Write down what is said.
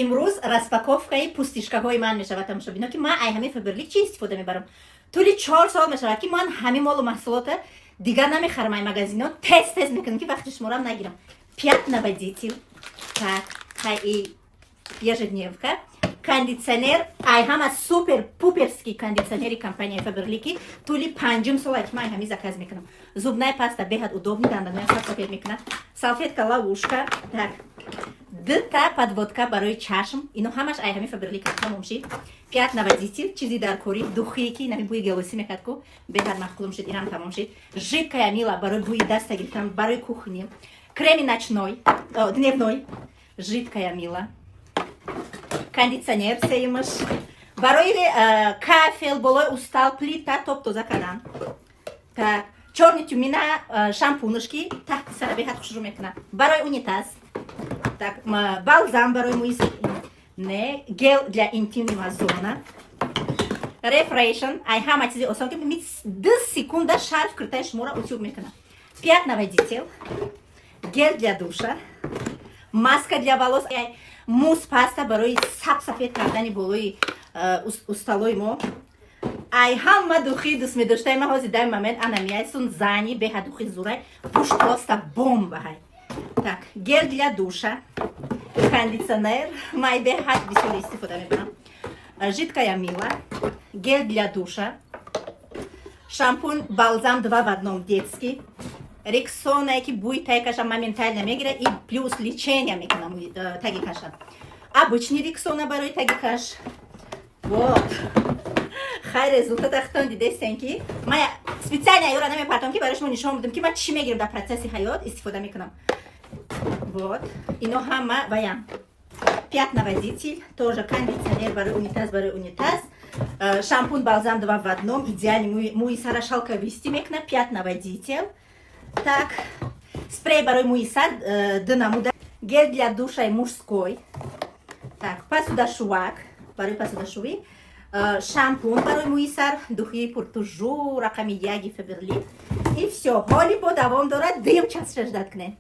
Имрӯз распаковкаи пустышкаҳои ман мешавад, тамошобино, ки ман ай ҳамин Фаберлик чӣ истифода мебарам. Тӯли 4 сол мешавад, ки ман ҳамин молу маҳсулота дигар намехарам ай магазино. Тез тез мекунам, ки вақти шуморам нагирам. Пятновыводитель, так, хай, и ежедневка, кондитсионер, ай ҳама супер пуперский кондитсионери компанияи Фаберлики. Тӯли панҷум сола, ки ман ҳами заказ мекунам. Зубная паста, беҳад удобный, дандонҳоям сафед мекунад. Салфетка ловушка, так, дта подводка барои чашм. Ино ҳамаш ай ҳами Фаберлик. Тамом шид. Пятновыводитель, чизи дар кори, духие, ки нами бӯи гелоси мекард ку, беҳад маъқулум шид, инам тамом шид. Жидкая мыло барои бӯи даста гирифтан, барои кухни, креми ночной, дневной, жидкая мыло, кондитсионер сеюмаш, барои кафел, болои устал, плита топ тоза кардан. Так, чёрный тмина, шампунаш, ки таҳти сара беҳад хушрӯ мекунад, барои унитаз. Так, балзам барои мӯи, не, гель для интимного зона, рефрейшн, ай ҳама чизи осон, ки 2 секунда шарф киртаи шуморо утюг мекунад. Пятновыводитель, гель для душа, маска для волос, мусс паста барои саб сафед кардани болои усталои мо. Ай ҳама духи дӯст медоштаи ма ҳозир дар момент анамияй сунзани, беҳад духи зурай, пуш просто бомба ҳай. Так, гель для душа, кондиционер, май беҳад бисёр истифода мебарам, жидкая мыло, гель для душа, шампунь балзам два в одном детский, Рексона, ки бӯи таги каша моментально мегирад и плюс лечение мекунам таги каша, обычный Рексона барои таги каш. Вот, хай, результат ахтон дидестен, ки ман специально ёра намепартам, ки барои шумо нишон будам, ки ман чӣ мегирам, дар процесси ҳаёт истифода мекунам. Вот, ино ҳама ваям. Пятновыводитель, тоже кондиционер барои унитаз, барои унитаз. Шампунь балзам два в одном, идеальный, мӯи сара шелковистый мекунад, пятновыводитель. Так, спрей барои мӯи сар, ду намуда, гель для душа мужской. Так, посудашувак, барои посудашувӣ, шампунь барои мӯи сар, духи Пуртужу, рақами яги Фаберлик. И всё, ҳоли бо давом дорад, дуюм часша ждать кунед.